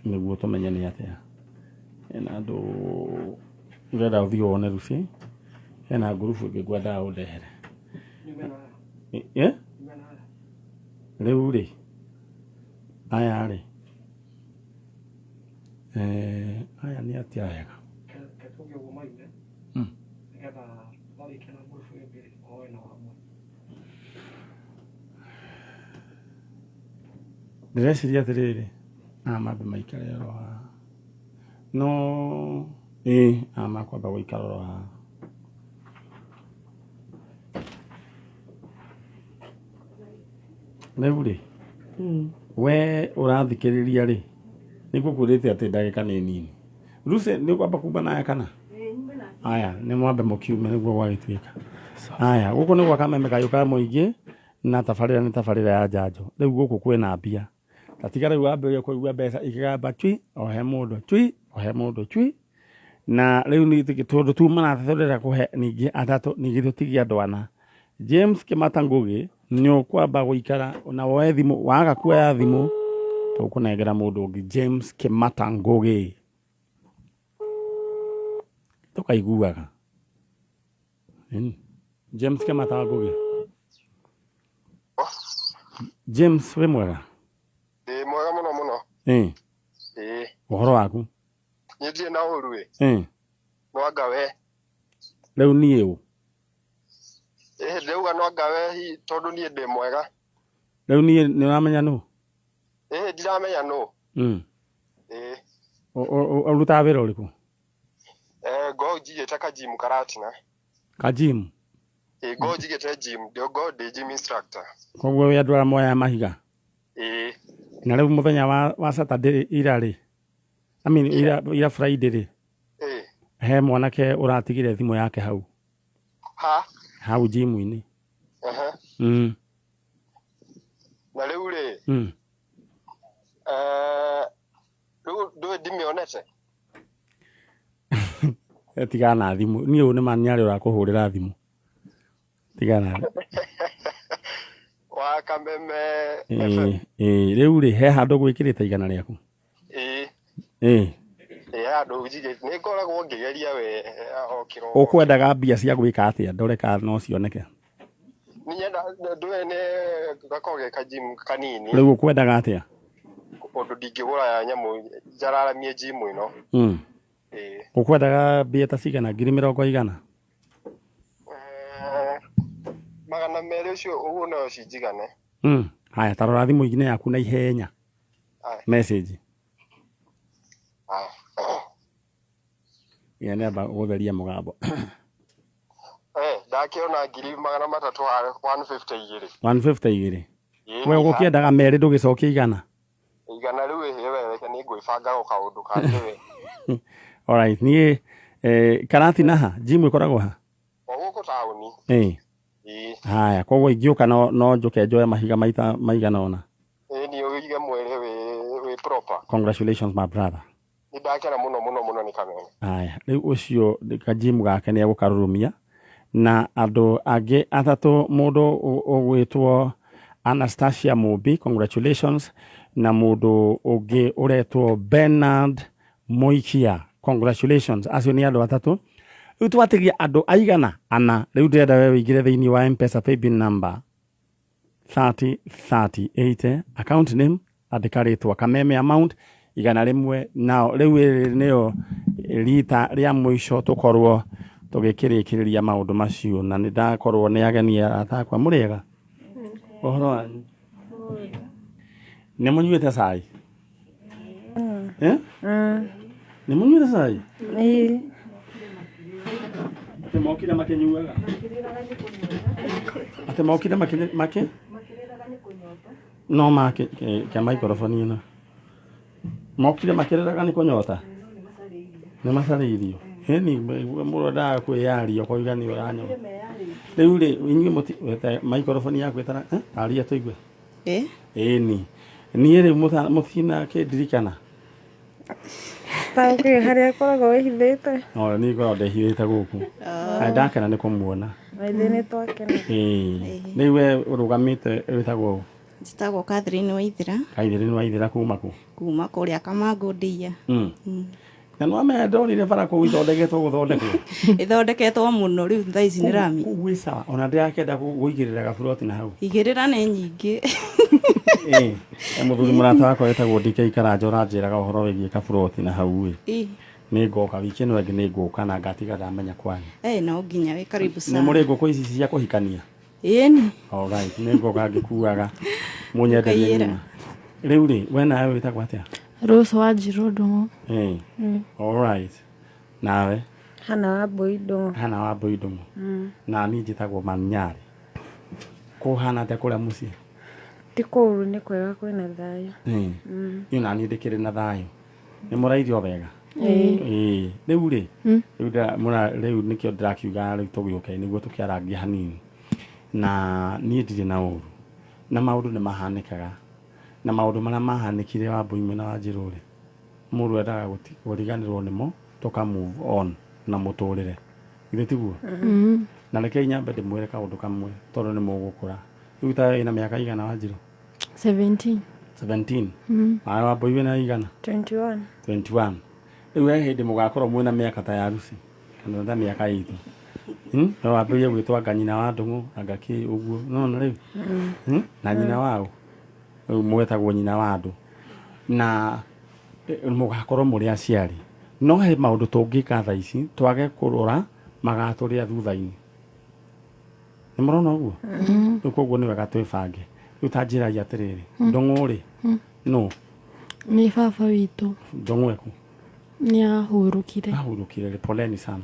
nĩguo tũmenye nĩ atĩa. Hena andũ ndĩrenda ũthiĩ wone Lucy, hena ngurubu ĩngĩ ngwendaga ũndehere. Eh? Rĩu rĩ, aya rĩ, aya nĩ atĩa wega? Ndĩreciria atĩrĩrĩ, aya mambe maikare oro haha. No ĩĩ, aya makwamba gũikara oro haha. Rĩu rĩ, we ũrathikĩrĩria rĩ, nĩ ngũkwĩrĩte atĩ ndagĩka nĩ nini. Lucy nĩ ũkwamba kuma naya kana? Aya, nĩ mwambe mũkiume nĩguo gwagĩtuĩka. Aya, gũkũ nĩ gwa Kameme Kayũ ka mũingĩ na tabarĩra nĩ tabarĩra ya njanjo. Rĩu gũkũ kwĩna mbia. Ta tiga rĩu wambĩrĩria kũigua mbeca ikĩgamba cui, o he mũndũ cui, o he mũndũ cui. Na rĩu nĩ tondũ tuma na atatũ ndĩrenda kũhe ningĩ atatũ, ningĩ tũtigie andũ ana. James Kĩmata Ngũgĩ, nĩ ũkwamba gũikara na woe thimũ, waga kuoya thimũ, tũkũnengera mũndũ ũngĩ. James Kĩmata Ngũgĩ. Tũkaiguaga. James Kĩmata Ngũgĩ. James wĩ mwega? Ndĩ mwega mũno mũno. Ĩĩ. Ĩĩ. Ũhoro waku? Niĩ ndirĩ na ũru ĩ. Ĩĩ. No anga we. Rĩu niĩ ũ? Ĩĩ ndĩrauga no anga we hihi tondũ niĩ ndĩ mwega. Rĩu niĩ nĩ ũramenya nũ? Ĩĩ ndiramenya nũ. Ĩĩ. Ũrutaga wĩra ũrĩkũ? Ngoragwo njigĩte kajimu Karatina. Kajimu? Ĩĩ ngoragwo njigĩte gym, ngoragwo ndĩ gym instructor. Koguo wĩ andũ arĩa moyaga mahiga? Ĩĩ. Na rĩu mũthenya wa Saturday ira rĩ, I mean ira Friday rĩ, Ĩĩ. he mwanake ũratigire thimũ yake hau. Ha? Hau gym-inĩ. Ehe. Na rĩu rĩ, rĩu ndũĩ ndimĩonete? Tigana na thimũ. Niĩ ũyũ nĩ ma nĩ arĩa ũrakũhũrĩra thimũ. Tigana na Wa Kameme FM. Ĩĩ, rĩu rĩ, he handũ gwĩkĩrĩte igana rĩaku? Ĩĩ. Ĩĩ. Ĩĩ handũ njigĩte. Nĩ ngoragwo ngĩgeria we o kĩroko. Ũkwendaga mbia cia gwĩka atĩa? Ndore kana no cioneke. Niĩ nyenda ndũĩ nĩ gakoragwo ge kajimu kanini. Rĩu ũkwendaga atĩa? Ũndũ ndingĩgũra ya nyamũ njararamie gym ĩno. Ĩĩ. Ũkwendaga mbia ta cigana? Ngiri mĩrongo igana? 200 ũcio ũguo no cinjigane. Haya, ta rora thimũ-inĩ yaku na ihenya. Message. Aya. Ĩĩ nĩamba gũtheria mũgambo. Ndakĩona 300 150 igĩrĩ. 150 igĩrĩ. Ĩĩ, We ũgũkĩendaga merĩ ndũgĩcokie igana? Igana rĩu ĩhĩ we reke nĩ ngwĩbanga o kaũndũ kangĩ we. Alright, niĩ Karatina ha? Gym ĩkoragwo ha? O gũkũ taũni. Ĩĩ. Ĩĩ. Haya, koguo ingĩũka no njũke njoe mahiga maita maigana ũna. Ĩĩ niĩ ũige mwĩrĩ wĩ proper. Congratulations my brother. Nĩ ndakena mũno mũno mũno nĩ Kameme. Haya, rĩu ũcio kajimu gake nĩ egũkarurumia na andũ angĩ atatũ, mũndũ ũgwĩtwo Anastasia Mumbi, congratulations, na mũndũ ũngĩ ũretwo Bernard Moikia, congratulations. Acio nĩ andũ atatũ. Rĩu twatigia andũ aigana ana. Rĩu ndĩrenda we ũingĩre thĩinĩ wa M-Pesa paybill number 3038, account name andĩka rĩtwa Kameme, amount 100. Nao rĩu ĩrĩ nĩyo rita rĩa mũico tũkorwo tũgĩkĩrĩkĩrĩria maũndũ macio, na nĩ ndakorwo nĩ ageni arata akwa. Mũrĩega? Ũhoro wanyu? Nĩ mũnyuĩte cai? Nĩ mũnyuĩte cai? Ĩĩ. Nĩ mokire makĩnyuaga? Atĩ mokire makĩ makĩ no makĩ kĩa maikoroboni ĩno mokire makĩrĩraga nĩ kũnyota nĩ macarĩirio ĩni mũndũ endaga kwĩyaria ũkoiga nĩ ũranyota rĩu rĩ inyuĩ mũti wete maikoroboni yaku ĩtara eh, aria tũigue. Eh? Ĩni niĩ rĩu mũtina kĩndirikana. Taũkĩ harĩa akoragwo wĩhithĩte. No niĩ ngoragwo ndehithĩte gũkũ na ndakena nĩ kũmuona. Na ithuĩ nĩ twakena. Ĩĩ rĩu we ũrũgamĩte wĩtagwo ũ? Njĩtagwo Catherine Waithera. Catherine Waithera kuma kũ? Kuma kũrĩa Kamangũ Ndĩia. Na nĩ wamenya ndonire bara kũu ithondeketwo gũthondekwo. Ĩthondeketwo mũno rĩu thaa ici nĩ rami. Kũu gwĩ sawa ona ndĩrakĩenda gũigĩrĩra gaburoti na hau. Igĩrĩra nĩ nyingĩ. Ĩĩ he mũthuri mũrata wakwa wĩtagwo DK Karanja ũranjĩraga ũhoro wĩgiĩ kaburoti na hau ĩ. Nĩ ngoka wiki ĩno ĩngĩ nĩ ngũka na ngatiga ndamenya kwanyu. Ĩĩ no nginya wĩ karibu Nĩ sana. mũrĩ ngũkũ ici cia kũhikania? Ĩni. Alright, nĩ ngoka ngĩkuaga mũnyenderie Ũkaiyĩra. ng'ima. Rĩu rĩ we nawe wĩtagwo atĩa? Rose Wanjirũ Ndung'u. Ĩĩ. Alright. Nawe? Hana wa Mbũi Ndung'u. Hana wa Mbũi Ndung'u. Na niĩ njĩtagwo Manyarĩ. Kũhana atĩa kũrĩa mũciĩ? Ti kũũru nĩ kwega kwĩna thayũ. Ĩĩ. Niĩ ona niĩ ndĩkĩrĩ na thayũ. Nĩ mũrairio wega? Ĩĩ. Rĩu rĩ, rĩu rĩu nĩkĩo ndĩrakiuga rĩu tũgĩũke nĩguo tũkĩarangie hanini. Na niĩ ndirĩ na ũru. Na maũndũ nĩ mahanĩkaga. Na maũndũ marĩa mahanĩkire Wambũi mwena wa Njĩrũ rĩ, mũndũ endaga kũriganĩrwo nĩmo tũka move on na mũtũrĩre. Githĩ tiguo? Na rekei nyambe ndĩmwĩre kaũndũ kamwe tondũ nĩ mũgũkũra. Rĩu ta wĩna mĩaka igana Wanjirũ? 17. 17. Nawe Wambũi wĩna igana? 21. 21. Rĩu he hĩndĩ mũgakorwo mwĩna mĩaka ta ya Lucy kana ta mĩaka itũ. No wambĩrĩrie gwĩtwo anga nyina wa Ndung'u anga kĩ ũguo nona rĩu. Na nyina wao rĩu mwetagwo nyina wa andũ na mũgakorwo mũrĩ aciari. No he maũndũ tũngĩka thaa ici twage kũrora magatũrĩa thutha-inĩ. Nĩ mũrona ũguo? Rĩu koguo nĩ wega twĩbange. Rĩu ta njĩrai atĩrĩrĩ, Ndung'u rĩ nũ? Nĩ baba witũ. Ndung'u eku? Nĩ ahurũkire. Ahurũkire rĩ, poleni sana.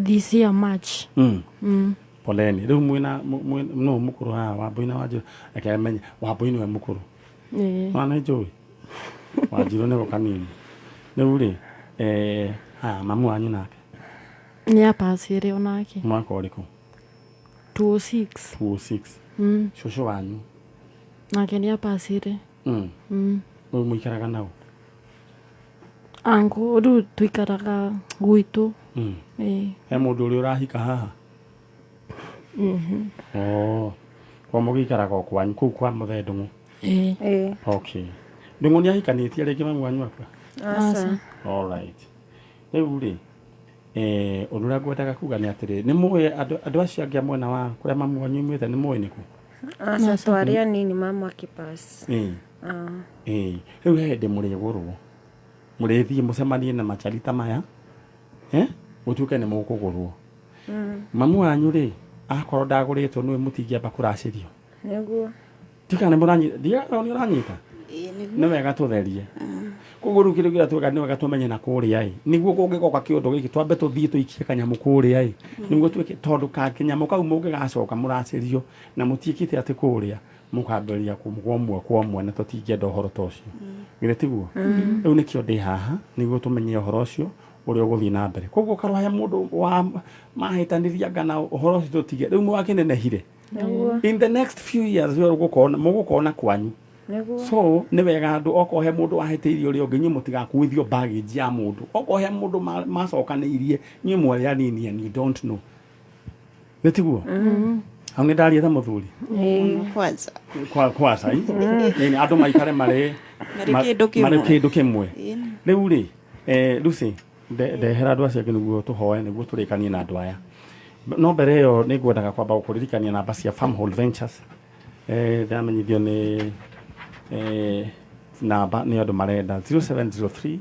This year March. Poleni. Rĩu mwĩna nũ mũkũrũ haha Wambũi na Wanjirũ? Reke menye Wambũi nĩwe mũkũrũ. Ĩĩ. Mwana nĩ njũĩ. Wanjirũ nĩwe kanini. Rĩu rĩ, haya mamu wanyu nake? Nĩ apacire onake. Mwaka ũrĩkũ? 206. 206. Cũcũ wanyu? Nake nĩ apacire. Rĩu mũikaraga nao? Anko rĩu tũikaraga gwitũ. Ĩĩ. He mũndũ ũrĩa ũrahika haha? Oh. Kwa mũgĩikaraga o kwanyu kũu kwa mũthee Ndung'u? Ĩĩ. Ĩĩ. Okay. Ndung'u nĩ ahikanĩtie rĩngĩ mamu wanyu akua? Aca. Alright. Rĩu rĩ, ũndũ ũrĩa ngwendaga kuga nĩ atĩrĩrĩ, nĩ mũĩ andũ acio angĩ a mwena wa kũrĩa mamu wanyu aumĩte nĩ mũĩ nĩkũ? Aca twarĩ anini mama akĩpass. Ĩĩ. Ĩĩ. Rĩu he hĩndĩ mũrĩgũrwo. Mũrĩthiĩ mũcemanie na machari ta maya. Gũtuĩke nĩ mũkũgũrwo. Mamu wanyu rĩ, akorwo ndagũrĩtwo nĩwe mũtingĩamba kũracĩrio. Nĩguo. Ndikana nĩ mũranyita, ndikana nĩ ũranyita. Ĩĩ Nĩ wega tũtherie. Koguo rĩu kĩndũ kĩrĩa tweka nĩ wega tũmenye na kũrĩa ĩ. Nĩguo kũngĩgoka kĩũndũ gĩkĩ twambe tũthiĩ tũikie kanyamũ kũrĩa ĩ. Nĩguo twĩke tondũ kanyamũ kau mũngĩgacoka mũracĩrio na mũtiĩkĩte atĩ kũrĩa mũkambĩrĩria kũmũgwo ũmwe kwa ũmwe na tũtingĩenda ũhoro ta ũcio. Githĩ tiguo? Rĩu nĩkĩo ndĩ haha nĩguo tũmenye ũhoro ũcio ũrĩa ũgũthiĩ na mbere. Koguo karwo he mũndũ wa mahĩtanĩria anga na ũhoro ũcio tũtige. Rĩu mwakĩnenehire. In the next few years we mũgũkona kwanyu. Nĩguo. So nĩ wega andũ okorwo he mũndũ wahĩtĩirie ũrĩa ũngĩ inyuĩ mũtigakuithio baggage ya mũndũ. Okorwo he mũndũ macokanĩirie inyuĩ mwarĩ anini and you don't know. Nĩ tiguo? Hau nĩ ndaria ta mũthuri. Kwanza. Kwaca i. Ĩni andũ maikare marĩ Marĩ kĩndũ kĩmwe. marĩ kĩndũ kĩmwe. Ĩni. Rĩu rĩ, Lucy, ndehera andũ acio angĩ nĩguo tũhoe nĩguo tũrĩkanie na andũ aya. No mbere ĩyo nĩ ngwendaga kwamba gũkũririkania namba cia Farmhold Ventures. Ndamenyithio nĩ namba nĩ andũ marenda 0703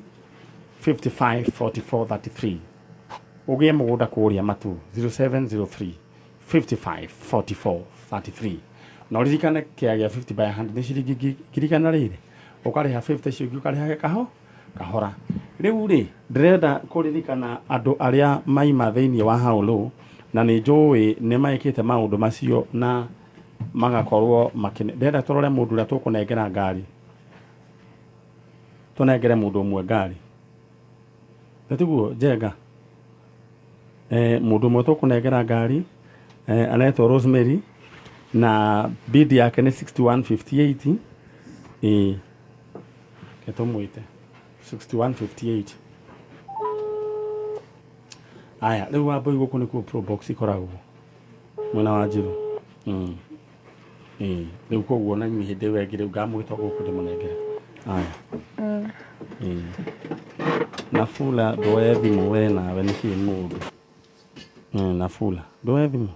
55 44 33. Ũgĩe mũgũnda kũrĩa Matu 0703 55 44 33. Na ũririkane kĩa gĩa 50 by 100 nĩ ciringi ngiri igana rĩrĩ. Ũkarĩha 50 icio ingĩ ũkarĩha kahora. Rĩu rĩ, ndĩrenda kũririkana andũ arĩa maima thĩinĩ wa Haulu na Na nĩ njũĩ nĩ maĩkĩte maũndũ macio na magakorwo makĩne. Ndĩrenda tũrore mũndũ ũrĩa tũkũnengera ngari. Tũnengere mũndũ ũmwe ngari. Na tiguo Njenga? Mũndũ ũmwe tũkũnengera ngari aretwo Rosemary na bid yake nĩ 6158. Ĩĩ, reke tũmwĩte 6158. Aya, rĩu Wambũi gũkũ nĩkuo Probox ikoragwo mwena wa Njirũ. Ĩĩ, rĩu koguo na inyuĩ hĩndĩ ĩyo ĩngĩ rĩu ngamwĩta gũkũ ndĩmũnengere. Aya. Ĩĩ. Nafula ndoe thimũ we nawe nĩkĩ mũndũ. Nafula ndoe thimũ.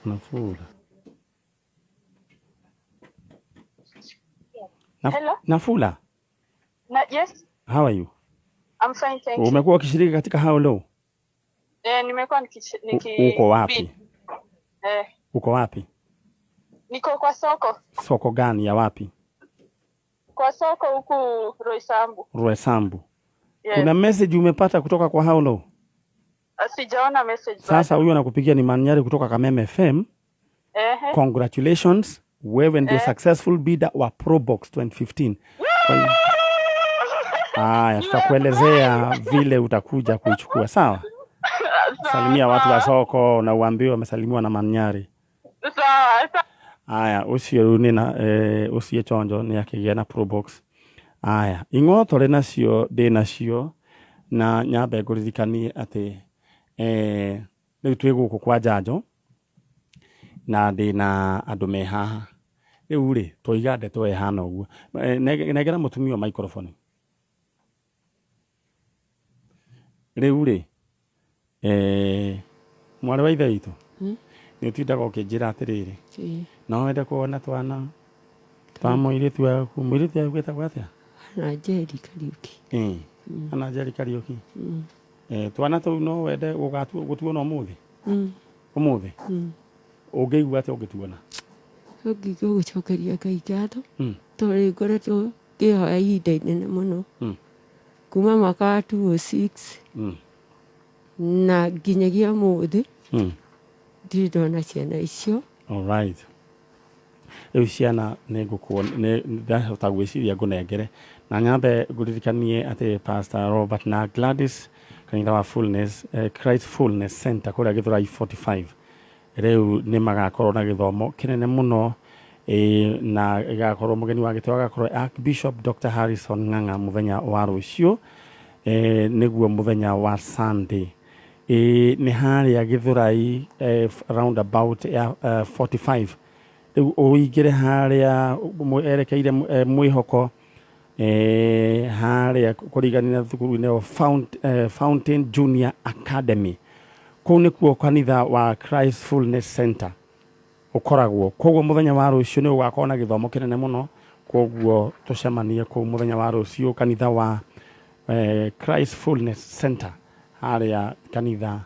Nafula. Hello? Nafula. Yes, How are you? I'm fine, thank you. Umekuwa ukishiriki katika How Low? Nimekuwa niki Uko wapi? Uko wapi? Niko kwa soko. Soko gani ya wapi? Kwa soko huku Roysambu. Roysambu. Yes. Kuna message umepata kutoka kwa How Low? Sijaona message. Sasa huyu anakupigia ni Manyari kutoka Kameme FM. Congratulations, wewe ndio successful bidder wa Probox 2015. Haya, tutakuelezea vile utakuja kuichukua, sawa? Salimia watu wa soko na uambiwe wamesalimiwa na Manyari. Sawa. Aya, ucio riu ni na ucio chonjo ni akigĩa na Probox. Aya, ing'otore nacio ndĩ nacio na nyambe ngũririkanie atĩ rĩu twĩ gũkũ kwa Njanjo na ndĩ na andũ me haha. Rĩu rĩ, twaiga ndeto ĩhana ũguo. Nengera mũtumia ũyũ microphone. Rĩu rĩ, mwarĩ wa ithe witũ, nĩ ũtindaga ũkĩnjĩra atĩrĩrĩ, no wende kuona twana twa mũirĩtu waku. Mũirĩtu waku etagwo atĩa? Hannah Njeri Kariũki. Hannah Njeri Kariũki. Twana tũu no wende gũtuona ũmũthĩ? Ũmũthĩ? Ũngĩigua atĩa ũngĩtuona? Ũngĩigua gũcokeria Ngai ngatho, tondũ ngoretwo ngĩhoya ihinda inene mũno. Kuma mwaka wa 2006 na nginyagia ũmũthĩ ndirĩ ndona ciana icio. All right. Rĩu ciana nĩ ndahota gwĩciria ngũnengere na nyambe ngũririkanie atĩ Pastor Robert na Gladys kanitha wa Fullness, Christ Fullness Center kũrĩa Gĩthũrai 45 rĩu nĩ magakorwo na gĩthomo kĩnene mũno, na ĩgakorwo mũgeni wa gĩtĩo agakorwo Archbishop Dr. Harrison Ng'ang'a mũthenya wa rũciũ, nĩguo mũthenya wa Sunday. Nĩ harĩa Gĩthũrai, roundabout ya 45. Rĩu ũingĩre harĩa erekeire mwĩhoko, harĩa kũrigania na thukuru-inĩ wa Fountain Junior Academy. Kũu nĩkuo kanitha wa Christ Fullness Center ũkoragwo. Koguo mũthenya wa rũciũ nĩ ũgakorwo na gĩthomo kĩnene mũno. Koguo tũcemanie kũu mũthenya wa rũciũ kanitha wa Christ Fullness Center harĩa kanitha,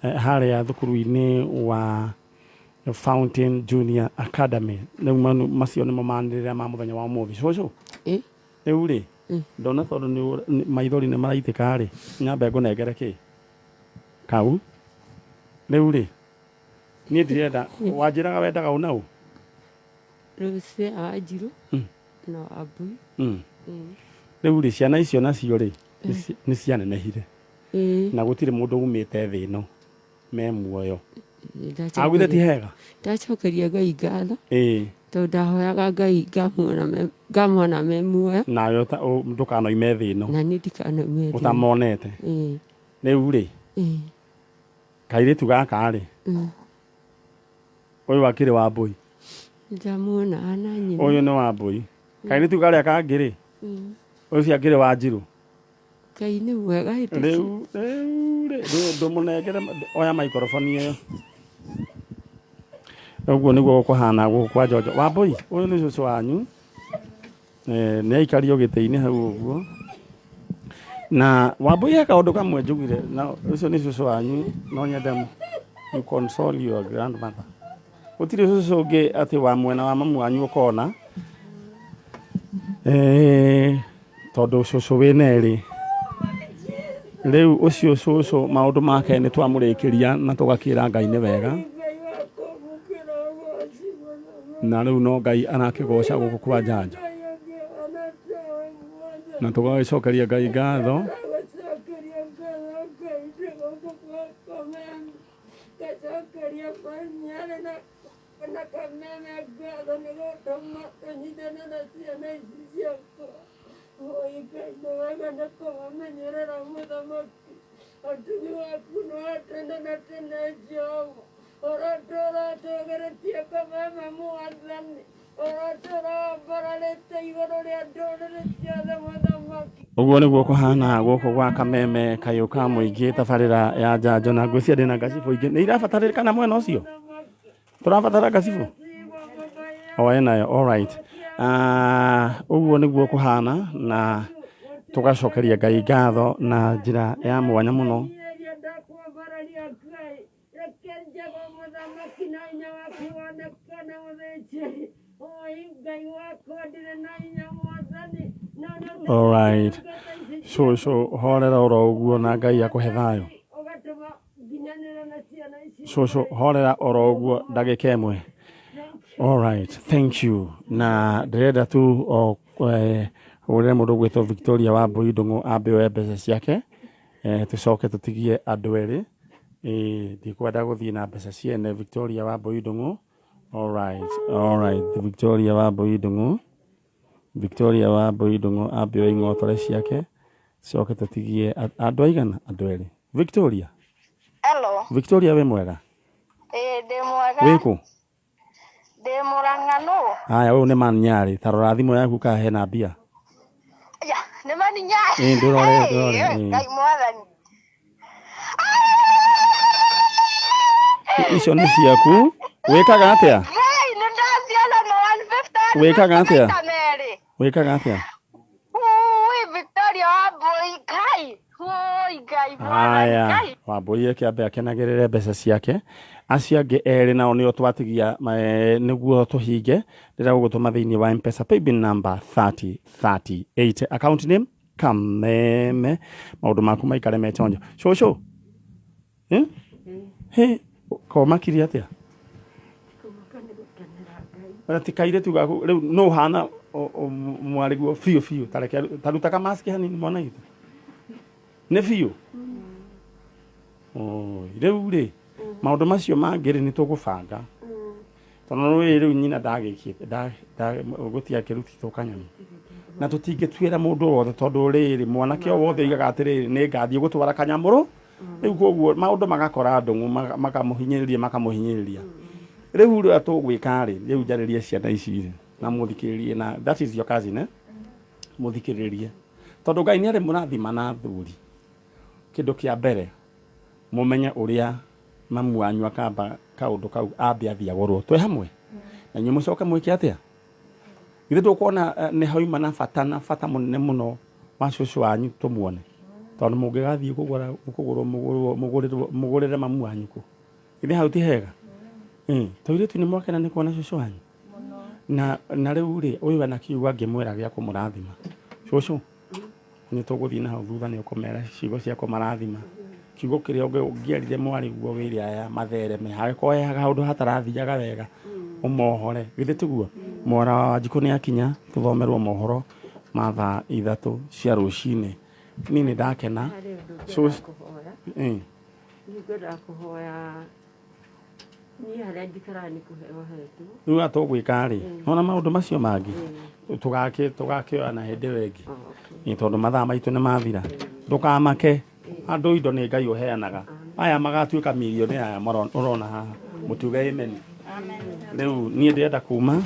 harĩa thukuru-inĩ wa Fountain Junior Academy. Rĩu macio nĩmo manĩrĩra ma mũthenya wa ũmũthĩ. Cũcũ, rĩu rĩ, ndona tondũ nĩ maithori nĩ maraitĩka rĩ, nyambe ngũnengere kĩ kau. Rĩu rĩ, niĩ ndirenda wanjĩraga wendaga ũ na ũ? Rũciũ Wanjirũ na Wambui. Rĩu rĩ, ciana icio nacio rĩ, nĩ cianenehire na gũtirĩ mũndũ umĩte thĩ ĩno me muoyo. Agwithe ti hega? Ndacokeria Ngai ngatho tondũ ndahoyaga Ngai ngamuona me muoyo. Nawe ndũkanoime thĩ ĩno. Na niĩ ndikanoime thĩ ĩno. Ũtamonete. Rĩu rĩ, kairĩtu gaka rĩ, ũyũ akĩrĩ Wambui. Ndamuona ana nyina. Ũyũ nĩ Wambui. Kairĩtu karĩa kangĩ rĩ, ũcio akĩrĩ Wanjirũ. Ngai nĩ mwega hĩndĩ Rĩu rĩ, ndũmũnengere, oya microphone ĩyo. Ũguo nĩguo gũkũhana gũkũ kwa Njonjo. Wambui, ũyũ nĩ cũcũ wanyu. Nĩ aikario gĩtĩ-inĩ hau ũguo. Na Wambui he kaũndũ kamwe njugire, na ũcio nĩ cũcũ wanyu, no nyende you console your grandmother. Gũtirĩ cũcũ ũngĩ atĩ wa mwena wa mamu wanyu ũkona. Tondũ cũcũ wĩna erĩ. Rĩu ũcio cũcũ maũndũ make nĩ twamũrĩkĩria na tũgakĩra Ngai nĩ wega. Na rĩu no Ngai arakĩgoca gũkũ kwa Njanjo. Na tũgagĩcokeria Ngai ngatho. Ũguo nĩguo kũhana gũkũ gwa Kameme kayũ ka mũingĩ tabarĩra ya Njanjo na ngwĩciria ndĩna ngacibũ ingĩ nĩ irabatarĩkana mwena ũcio tũrabatara ngacibũ o enayo alright. Ũguo nĩguo kũhana na tũgacokeria Ngai ngatho na njĩra ya mwanya mũno. Alright. Cũcũ horera oro ũguo na Ngai akũhe thayũ. Cũcũ horera oro ũguo ndagĩka ĩmwe. Alright, thank you. Na ndĩrenda tu o hũrĩre mũndũ ũgwĩtwo Victoria wa Mbui Ndũng'ũ ambe oe mbeca ciake, tũcoke tũtigie andũ erĩ. Ndikwenda gũthiĩ na mbeca ciene Victoria wa Mbui Ndũng'ũ. Alright, alright, Victoria wa Mbui Ndũng'ũ. Victoria wa Mbui Ndũng'ũ ambe oe ing'otore ciake, coke tũtigie andũ aigana? Andũ erĩ. Victoria. Hello. Victoria wĩ mwega? Ĩĩ ndĩ mwega. Wĩ kũ? Ndĩ Mũrang'a nũ? Haya, ũyũ nĩ Man Nyarĩ. Ta rora thimũ yaku kana hena mbia. Ya, nĩ mani Nyarĩ. Ĩĩ ndũrore, ndũrore. Ĩĩ. Ngai mwathani. Icio nĩ ciaku. Wĩkaga atĩa? Ngai nĩ ndaciona na 150. Wĩkaga atĩa? Maita merĩ. Wĩkaga atĩa? Ui, Victoria wa Mbui, Ngai. Ui, Ngai mwathani, Haya, Ngai. Wambui eke ambe akenagĩrĩre mbeca ciake. Acio angĩ erĩ nao nĩo twatigia nĩguo tũhinge. Ndĩrenda gũgũtũma thĩinĩ wa M-Pesa paybill number 3038. Account name Kameme. Maũndũ maku maikare me chonjo. Cũcũ. Hĩ, komakirie atĩa? Ti kairĩtu gaku rĩu nũ ũhana mwarĩguo biũ biũ ta reke ta ruta kamaski hanini mwana witũ nĩ biũ. Oi, rĩu rĩ maũndũ macio mangĩ rĩ nĩ tũgũbanga tondũ nĩ rĩu nyina ndagĩkĩte gũtiakĩrutĩtwo kanyamũ na tũtingĩtuĩra mũndũ wothe tondũ rĩrĩ mwanake o wothe oigaga atĩrĩrĩ nĩ ngathiĩ gũtwara kanyamũ rĩu koguo maũndũ magakora ndũng'ũ makamũhinyĩrĩria makamũhinyĩrĩria. Rĩu ũrĩa tũgwĩka rĩ rĩu njarĩrie ciana ici rĩ na mũthikĩrĩrie na that is your cousin, eh? Mũthikĩrĩrie tondũ Ngai nĩ arĩ mũrathima na athuri. Kĩndũ kĩa mbere mũmenye ũrĩa mamu wanyu akamba kaũndũ kau ambe athiĩ agũrwo twĩ hamwe na inyuĩ mũcoke mwĩke atĩa githĩ ndũkuona nĩ hauma na bata na bata mũnene mũno wa cũcũ wanyu tũmuone tondũ mũngĩgathiĩ kũgũra kũgũrwo mũgũrĩrwo mũgũrĩre mamu wanyu kũ githĩ hau ti hega. Tũirĩtu nĩ mwakena nĩ kuona cũcũ wanyu na rĩu rĩ ũyũ ena kiugo angĩmwĩra gĩa kũmũrathima cũcũ nĩ tũgũthiĩ na hau thutha nĩ ũkũmera ciugo cia kũmarathima kiugo kĩrĩa ũngĩerire mwarĩguo wĩre aya mathereme hangĩkorwo he kaũndũ hatarathiaga wega ũmohore githĩ tiguo. Mwara wa Wanjikũ nĩ akinya tũthomerwo mohoro ma thaa 3 cia rũcinĩ niĩ nĩ ndakena. Harĩ ũndũ ngwendaga kũhoya. Niĩ ngwendaga kũhoya niĩ harĩa njikaraga nĩ kũheo hetwo. Rĩu ũrĩa tũgwĩka rĩ nona maũndũ macio mangĩ tũgakĩoya na hĩndĩ ĩyo ĩngĩ nĩ tondũ mathaa maitũ nĩ mathira. Ndũkamake andũ indo nĩ Ngai ũheanaga aya magatuĩka mirioni aya ũrona haha mũtuge amen. Rĩu niĩ ndĩrenda kuma.